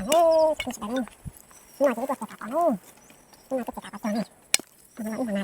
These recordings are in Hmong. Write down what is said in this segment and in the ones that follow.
Ib no ces ib tuaj txiav kav qos na, ib no tuaj txiav kav qos cog na, ib hmo na.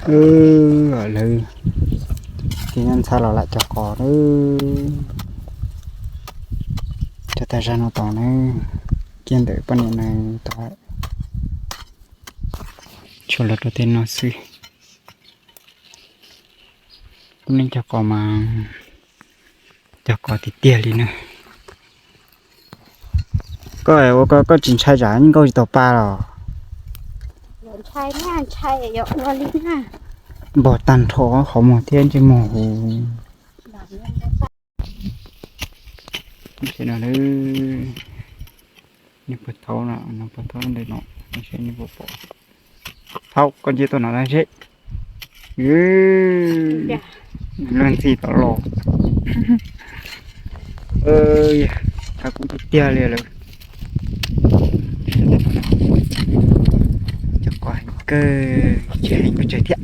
Lawv ces nyob ntxhab los lam cog qos lawm. Cog tag zag no tod na, kiag ntawm poj niam na tod, tshuav los rau tej no xwb. Lub neej cog qos mas cog qos tiag tiag li na. Koj ua ko koj tsis ntshai tsam nkauj tsis tau pa los? Npog tag nrho qhov muag thiab ntsej muag huv. Niag puag thaub no, niag puag thaub ntawm no, seb nws puas pom. Thaub, koj cia tuaj no seb. Luag ntxhi tod los. Tshav kub tiag tiag li lawm. Cog qos heev kawg, tsis heev pes tsawg thiab.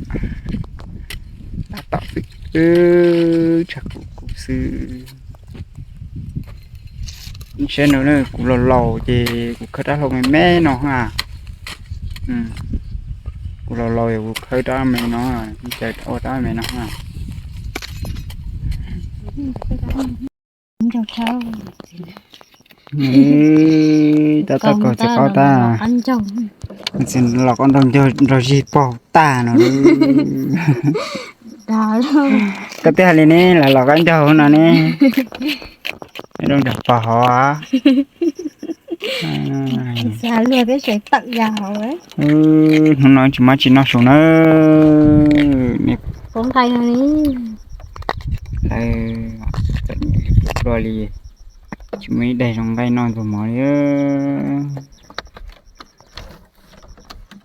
Tab tom xwb, tshav kub kub xwb. Saib no na, kuv laus laus ces kuv khawb rab hlau me me no ha. Kuv laus laus es kuv khawb rab me no, ua rab me no ha. Tab toj kaus txiv qaub tag. Txiv los qaub nraug nraug zig pog tag no. Koj twb hais li ne, los los qaub nraug no ne. Nraug nraug pog hov. Hnub no tsis muaj tsis noj su na. Lawv txom nyem plua li, tsis muaj ib daig zoo nqaij noj ntxuag mov li.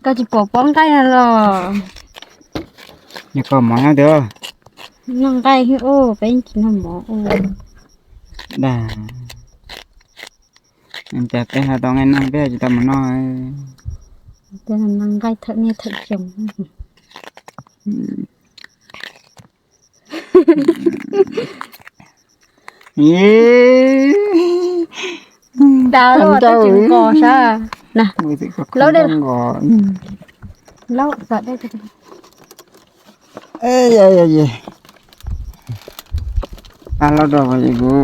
Koj tsis pom pob nqaij no los? Yog koj mov nyob twg? Noj nqaij ub, peb tsis noj mov ub. Dag, cas peb ho tau nqaij noj peb ho tsis tau mov noj? Nqaij thawm niaj thawm xyoo. Dag lub tsis nkos sab. Laub dej, laub kom dej. Ab, laub rau kuv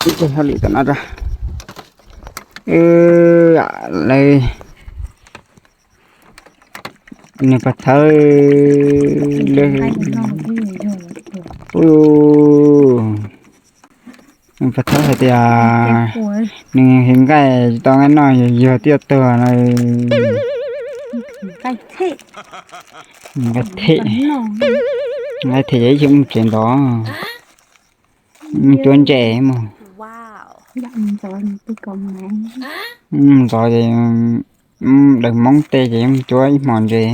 ib teg hauj lwm tom no rau. Lawv nws pas thawb, nws pas thawb hais tias nws hiv nqaij tsis tau nqaij noj, yuag yuag twb yuav tuag no. Nqaij them, nqaij them yog ib txhia mus tsev ntxov, mus cuab ntses mus. Ntxov ces daws hmoob tej ces mus cuab ib hmos ntses.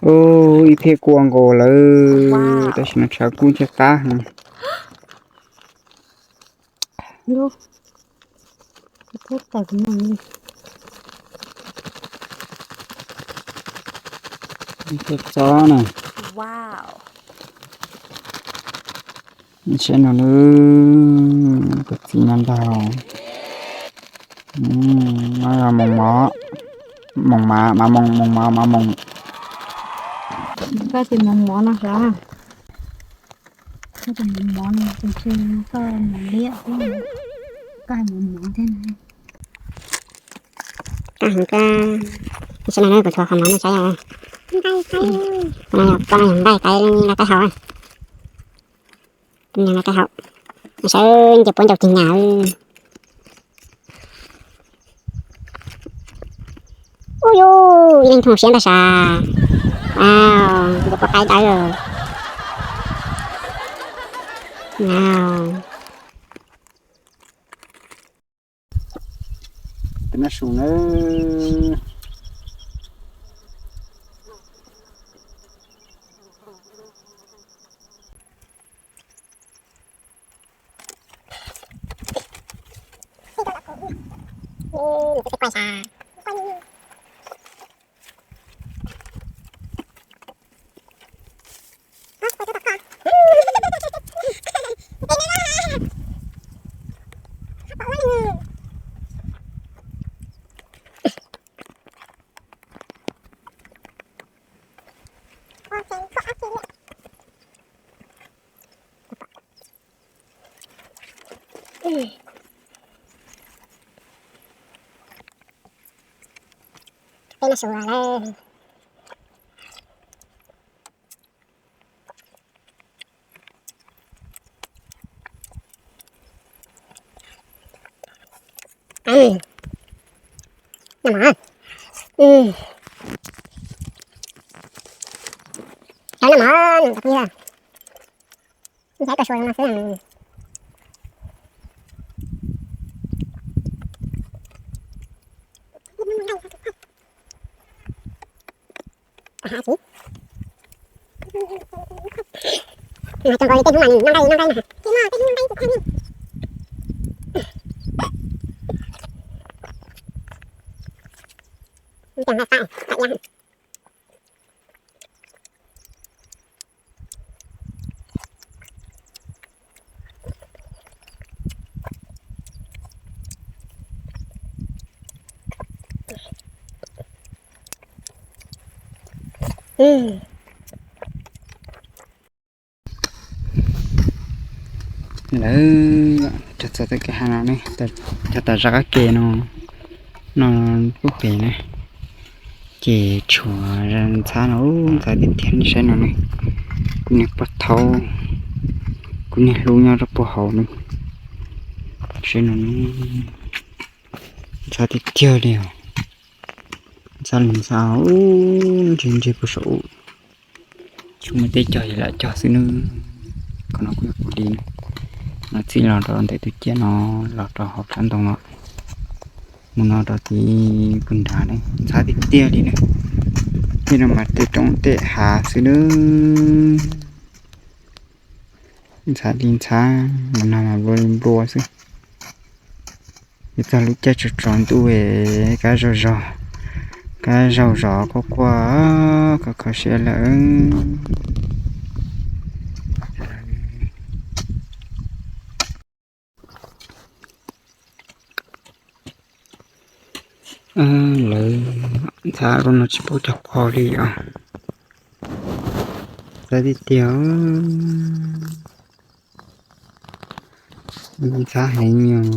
Ub, ib phiab kua nkaus lawm, tam sim no tshav kub ntxhiab qab heev. Txob na. Saib no, koj txiv no ntag. No yog moos mov, moos mov, mov moos, moos mov, mov moos. Koj tis moos mov no sav. Koj tis moos mov no tus ntshe koj moos liab thiab, koj hais moos mov thiab. Koj heev koj, saib no kuv tshuav qhov mov no saib os. Koj no yog nqaij qaib, nqaij qaib hau. Nqaij qaib hau, saib ncaws puab ncaws cig nyam. Ub yus, ib leeg thooj siab ntag sav. Au, ncaws puab qaib dawb. Au. Tus noj su na. Peb noj su lawm. Noj mov. Cov noj mov, ib saib koj sua zoo no xwb. Mas cov nkaus li tej hnub mas noj nqaij noj nqaij na. Ces nqaij fab fab iab. Lawv rau txog tej kev hav no ne, cov tas zaj qab ke no, no kuj pem na, ces tshuav ntxhab no, ntxhab tiag tiag nej saib no ne, kuv niag pog thaub, kuv niag hlub nyob rau puag hauv ne, saib no ne, ntxhab tiag tiag li os, ntxhab li ntxhab, ntseg ntseg puag saum, tsuas muaj tej cog yog lam cog xwb nawb. Qhov no kuj yog kuv li, no txij los rau ntawm tus ciaj no, los rau hauv tshav ntoo no, mus no rau tim pug nrad ne, ntxhab tiag tiag li na, tej no mas tej roob tej hav xwb nawb. Ntxhab li ntxhab, mus no mas nplua li nplua xwb. Yog txog lub caij tsaus tsaus ntuj, kab zaug zog, kab zaug zog quaj quaj, kho kho siab lawm. Lawv ntxhab rau no tsis paub cog qhov li os, ntxhab tiag tiag, ntxhab heev os.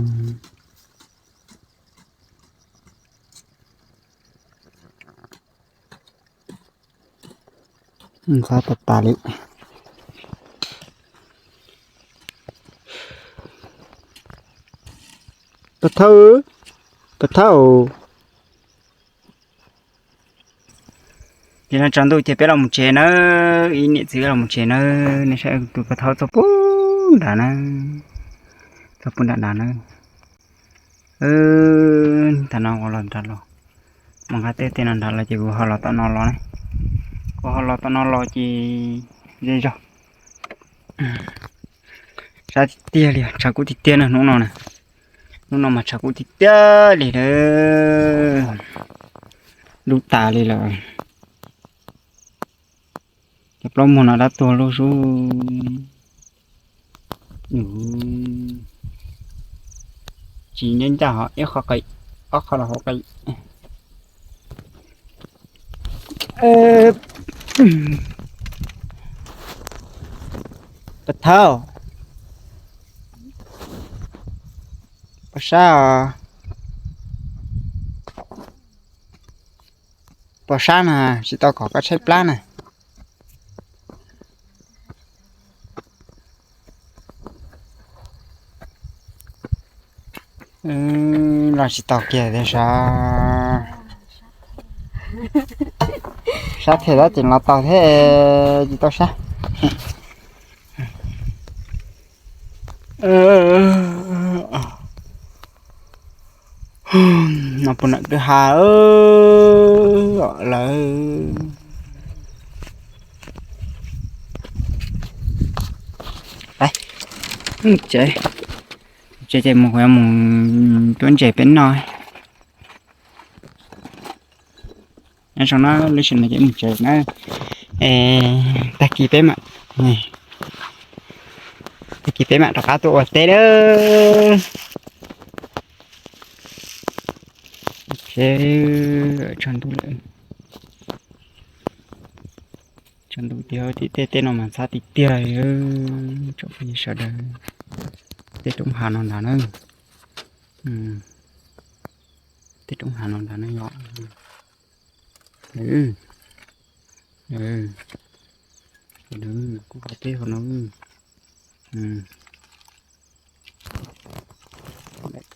Ntxhab tas tas li. Pog Thauj, Pog Thauj. Ces no tsaus ntuj ces peb los mus tsev nawb, ib niam txiv los mus tsev nawb, nej saib tus Pog Thauj txog puag nrad na, txog puag nram nrad na. Tag no kuv los nrad los, mas nqa tej tej no nrad los ces kuv ho los tom no los ne, kuv ho los tom no los ces ze zog. Sab tiag tiag li, tshav kub tiag tiag na hnub no na, hnub no mas tshav kub tiag tiag li lawm, dub tas li lawm. Cov plaub muag no dab tuag lub sub. Tsis nyob ncaj hov ib qho qis, ob qho los hauv qis. Pog Thauj, pog sab os, pog sab na, tsis tau kom koj tshaib plab na. Los tsis tau kiag tiag sab, sab them tab ces los tau thiab, tsis tau sab. No puas nam kwj ha lawm. Tsev, tsev ces mus, mus cuab ntses peb noj. Nyob zoo na, lub sij hawm no ces mus tsev na. Tag kis peb mam, tag kis peb mam rov qab tuaj ua teb lawm. Tsaus ntuj lawm, tsaus ntuj tiag, tim tej teb no mas ntxhab tiag tiag li. Tsoom phooj ywg sawv daws, tej roob hav no ntag na, tej roob hav no ntag na yom. Kuj ho teb hauv no,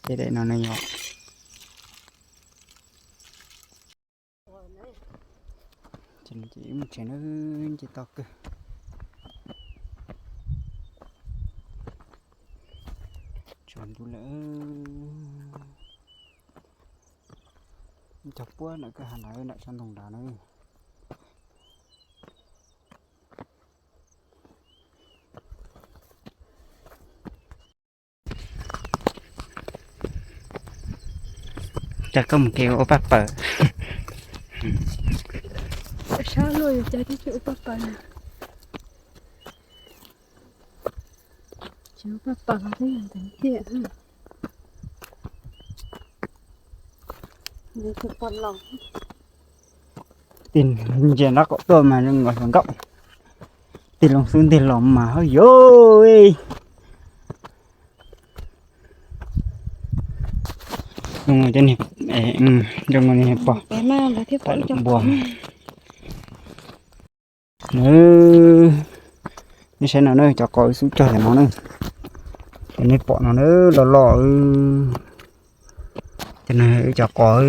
tej daim no na yom. Ces mus tsev na, nce toj kawg. Tsaus ntuj lawm, cog puag nram kwj ha nrad, nram sab ntoo nrad na. Cas koj mus kev ua paj pawg? Sab luaj, cas tib tsis ua paj pawg na. Tsis ua paj pawg los twb yog ntxeev tiag. Ntsia nraub qaum tuaj mas zoo nkaus hluas nkauj, tig loo xub ntiag los mas hauj yos. Zoo, zoo niag pog npua. Nws, nej saib no na, cov qos wb xub cog ntawm no na, ces nej pom no na, loj loj. Ces no wb cov qos,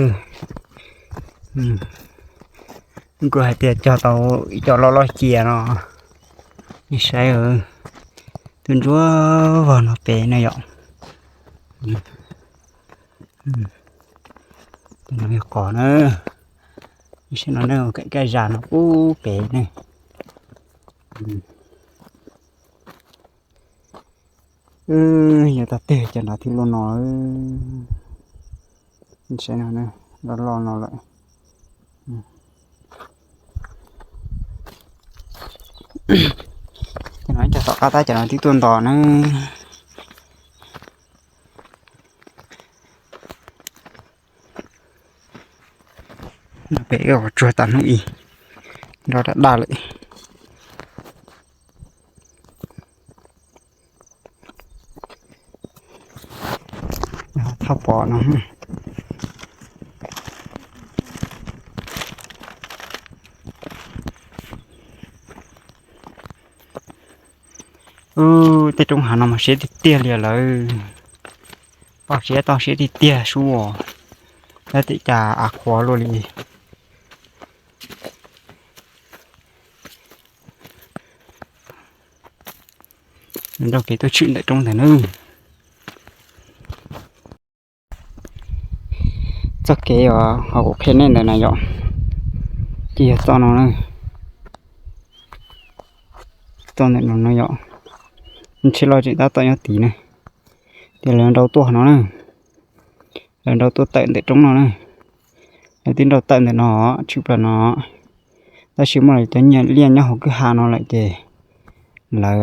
kuv hais tias cog tau ib co loj loj cia no. Nej saib, twb ntsuab vog no pem na yom. Qos na, nej saib no na, kaj zas no pub pem ne. Wb yuav tau twg cov nrad thiab lub no. Saib no, loj loj no lawm. Cov no ib co tom qab tab cov no twb tuaj nto na. No pem ib qhov tsuag tas hnub ib, nrov daj daj lawm. Thauj pom no. Tej roob hav no mas siab tiag tiag li lawm. Poj siab toj siab tiag tiag sub, tab tim cas av qhuav luaj li. Nrog kev tuaj tshwm ntawm roob ntawd na. Txoj kev uas kuv qhia nej ntawd na yom, ces yog txoj no na. Txoj ntawm no no yom, ntshe los tseem tab tom nyob tid na. Ces lawv nrau tuaj no na, lawv nrau tuaj tawm ntawm roob no na. Lawv twb nrau tawm ntawm no, tshwm plaws no, tab sis muaj lawv cov liaj nyob hauv kwj ha no lawm ces lawv,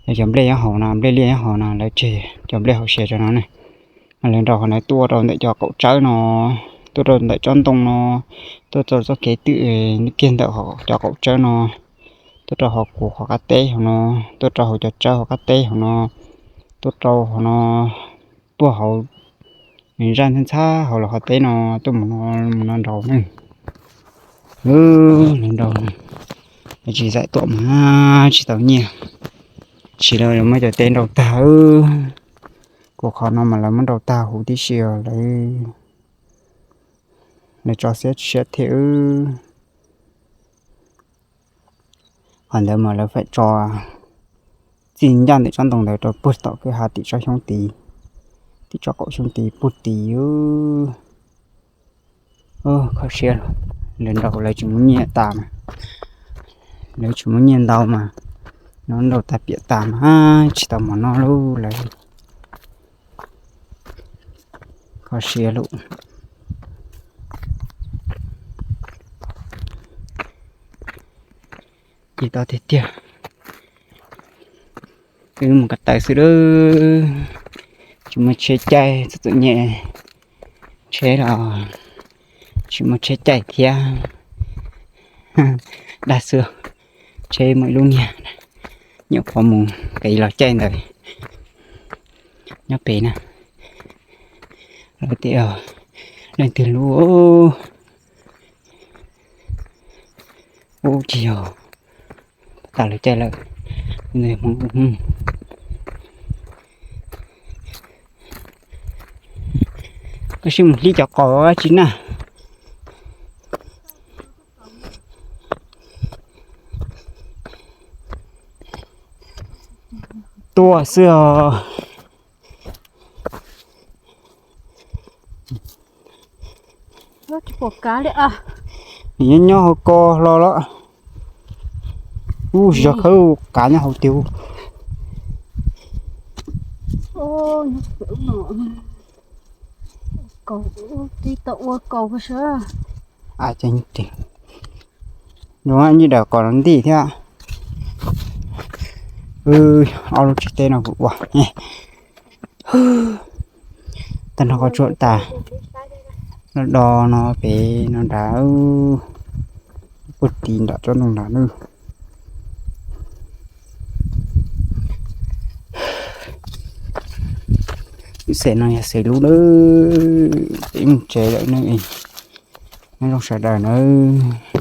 lawv cov nplej nyob hauv no, nplej liaj nyob hauv no, lawv tseg cov nplej hauv siav rau no ne. Lawv nrau qhov ntawd tuaj rau ntawm cov qaum tsawb no, tuaj rau ntawm tsob ntoo no, tuaj rau txoj kev twm kiag ntawm cov qaum tsawb no, tuaj rau hauv kuv qhov qab teb hauv no, tuaj rau hauv cov tsawb hauv qab teb hauv no, tuaj rau hauv no, tuaj hauv zaj ntxhab ntxhab hauv lawv qhov teb no tuaj mus no, mus no nrau ne. Lawv nrau, lawv tsis txawj tuaj mas tsis tau nyiaj, tsis, lawv muab cov teb nrau tag. Kuv qhov no mas lawv muab nrau tag huv tib si os, lawv, lawv tso siab tsis siab thiab wb. Qhov ntawd mas lawv faim tso txij ncaj ntawm tsob ntoo ntawd rau puag tom kwj ha tim tsob xyoob tid, tim tsob qaum xyoob tid puag tid. Kho siab, lawv nrau lawv tsis muaj nyiaj tas mas, lawv tsis muaj nyiaj ntau mas, no nrau tag piam tas mas tsis tau mov noj lauj lawv. Kho siab lauj. Ces tau tiag tiag, wb mus ko taw xwb lauj, tsis muaj tsheb caij txom txom nyem, tsheb los tsis muaj tsheb caij thiab. Dag xwb, tsheb muaj ib lub niag, nyuam qhuav mus kev los caij ntawd nyob pem na. Lawv tias leej twg lub, ub, tsis yog, tas lawv caij lawm. Koj sim mus hlib cov qaub dab tsi na. Tuaj xwb os. Nws nyob nyob hauv ko hlo los. Ub, tsis tau khawb, kav nyob hauv tiag. Zoo nyij daws kom los ntij thiab. Ob lub tsev teb no kuv ua tag nrho qhov tsua tas. Lub do no pem no nrad, puag tid nram tsob ntoo nrad nawb. Xeem no yog xeem lub nawb, peb mus tsev lawm nawb. Nyob zoo sawv daws nawb.